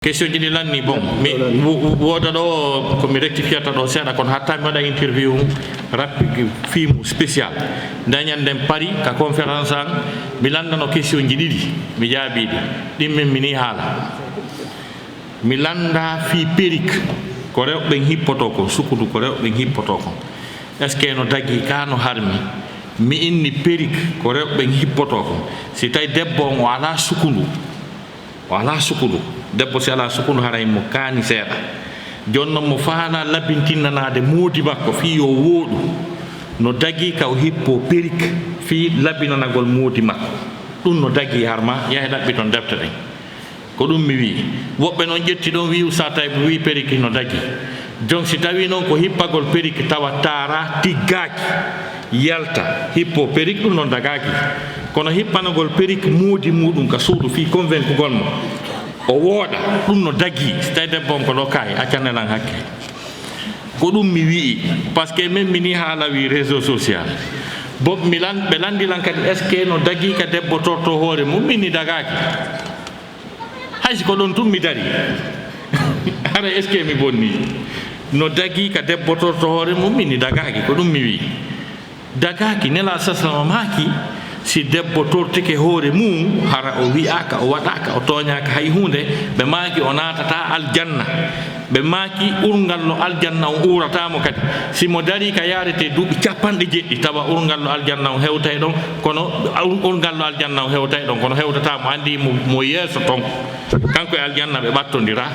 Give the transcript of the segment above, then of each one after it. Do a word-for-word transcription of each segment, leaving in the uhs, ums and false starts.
Question ji ɗi lanni, bon, mi wo- wo- wooda ɗo ko mi rectifiata ɗo seeɗa, kono hatta mi waɗa interview rapide film spécial. Nde ñanden Paris ka conférence an, mi landano question ji ɗiɗi, mi jaabiɗi. Ɗin min mini haala. Mi landa fii perruque, ko rewɓe ɓen hippoto kon, sukundu ko rewɓe ɓen hippoto kon. Est-ce que no dagi ka no harmi? Mi inni perruque ko rewɓe ɓen hippoto kon. Si tawi debbo on o ala sukundu, o ala sukundu. Debbo si ala sukundu haray mo kaani seeɗa. Jooni non mo faala labintinnanaade moodi makko fii yo wooɗu. No dagi ka o hippo perruque fii labinanagol moodi makko. Ɗun no dagi harma, yahe ɗaɓɓiton defte ɗen. Ko ɗun mi wi'i. Woɓɓe non ƴetti ɗon wi'i Usa Taybu wi'i perruque no dagi. Jon si tawi non ko hippagol perruque tawa taara tiggaaki, yalta, hippo perruque ɗun non dagaaki. Kono hippanagol perruque moodi muɗum ka suudu fii konvenkugol mo. O wooɗa, ɗun no dagi. Si tawi debbo on ko ɗo kaay, accanee lan hakke. Ko ɗun mi wi'i, parce que min mini haala wi réseau social. Bob mi lan, ɓe landi lan kadi, est-ce que no dagi ka debbo torto hoore mum? Min ni dagaaki. Hay si ko ɗon tun mi dari. Hara est-ce que mi bonni? No dagi ka debbo torto hoore mum? Min ni dagaaki, ko ɗun mi wi'i. Dagaaki, Nela sa salama maaki, si debbo tortike hoore mum, hara o wi'aaka, o waɗaaka, o tooñaaka hay huunde, ɓe maaki o naatataa aljanna. Ɓe maaki urngallo aljanna on uurataa mo kadi. Si mo darii ka yaarete duuɓi cappanɗe jeɗɗi, tawa urngallo aljanna on hewtay ɗon, kono ur- urngallo aljanna on hewtay ɗon, kono hewtataa mo, anndi mo, mo yeeso ton. Kanko e aljanna ɓe ɓattondiraa.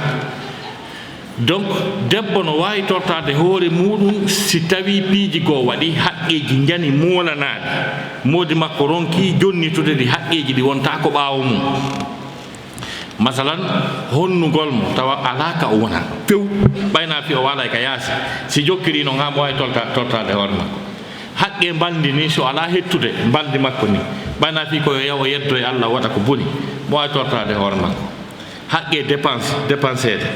Donc, debbo no waawi tortaade hoore muuɗum si tawii piiji goo waɗi haqqeeji njani moolanaade. Moodi makko ronki jonnitude ɗi haqqeeji ɗi wontaa ko ɓaawo mum. Masalan, honnugol mo tawa alaa ka o wona. Few, ɓayna fii o waalay ka yaasi. Si jokkirii non haa mo waawi tolta-, tortaade hoore makko. Haqqee mbalndi ni so alaa hettude mbalndi makko ni. Ɓayna fii ko yo yaw o yeddo e Allah waɗa ko boni. Mo waawi tortaade hoore makko. Haqqee dépense, dépenseede.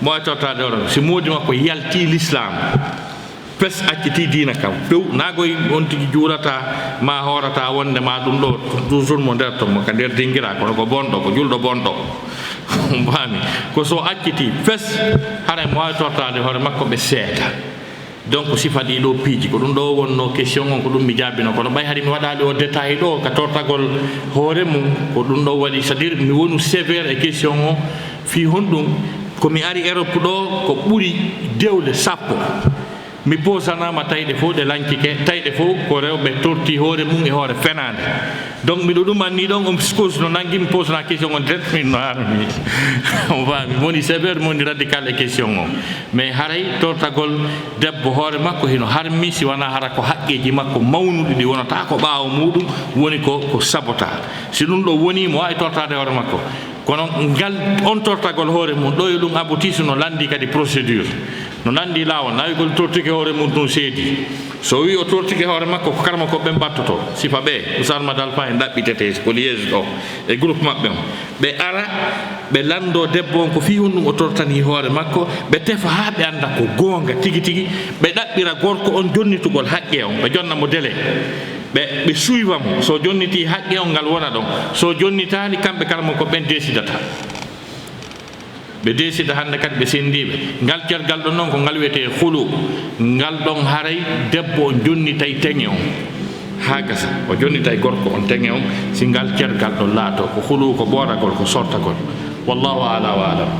Mo waawi tortaade hoore makko. Si moodi makko yaltii lislaam. Pes accitii diina kam. Few, nagoy on tigi juulataa, ma hoorataa wonde ma ɗum ɗo, toujours mo nder ton, mo ka nder dingira, kono ko bonɗo, ko julɗo bonɗo. Mbami, ko so accitii, pes, haray mo waawi tortaade hoore makko ɓe seeda. Donc, sifa ɗii ɗoo piiji, ko ɗum ɗoo wonnoo question on, ko ɗum mi jaabino, kono ɓay hari mi waɗaali o détail ɗoo ka tortagol hoore mum, ko ɗum ɗoo waɗi, c'est-à-dire mi wonu sévère e question on, fii honɗum, ko mi ari Europe ɗoo, ko ɓuri dewle sappo. Mi posanaama tayɗe fof ɗe lancike, tayɗe fof ko rewɓe torti hoore mum e hoore fenaande. Donc, miɗo ɗum anni ɗon, on psikosi no nangi, mi posana question on direct, min no armi. On faami, mi woni sévère, mi woni radical e question on. Mais haray tortagol debbo hoore makko hino harmi, si wanaa hara ko haqqeeji makko mawnuɗi ɗi wonata ko ɓaawo muuɗum, woni ko, ko sabota. Si ɗum ɗo woni, mo waawi tortaade hoore makko. Kono ngal on tortagol hoore mum, ɗo e ɗum abouti, so no lanndi kadi procédure. No lanndi laawol, nawigol tortike hoore mum ɗum seedi. So o wii o tortike hoore makko, ko karma ko ɓen mbattotoo. Sifa ɓee, Ousmane Madalfa en ɗaɓɓitetee, ko Liège ɗo, e groupe maɓɓe on. Ɓe ara, ɓe lanndoo debbo on ko fii honɗum o tortanii hoore makko, ɓe tefa haa ɓe annda ko goonga tigi tigi, ɓe ɗaɓɓira gorko on jonnitugol haqqe on, ɓe jonna mo délai. Ɓe, ɓe suiva mo, so jonnitii haqqe on ngal wona ɗon, so jonnitaali kamɓe karma ko ɓen décidata. Ɓe décida hannde kadi ɓe senndiiɓe. Ngal cergal ɗon noon ko ngal wiyetee hulu. Ngal ɗon haray debbo on jonnitay teŋe on. Haa gasa, o jonnitay gorko on teŋe on, si ngal cergal ɗon laatoo. Ko hulu, ko ɓooragol, ko sortagol. Wallahu a'la wa a'lam.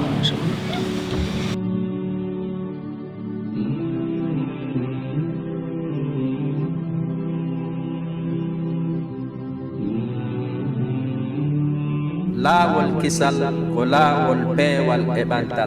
Laawol kisal ko laawol peewal e ɓantal.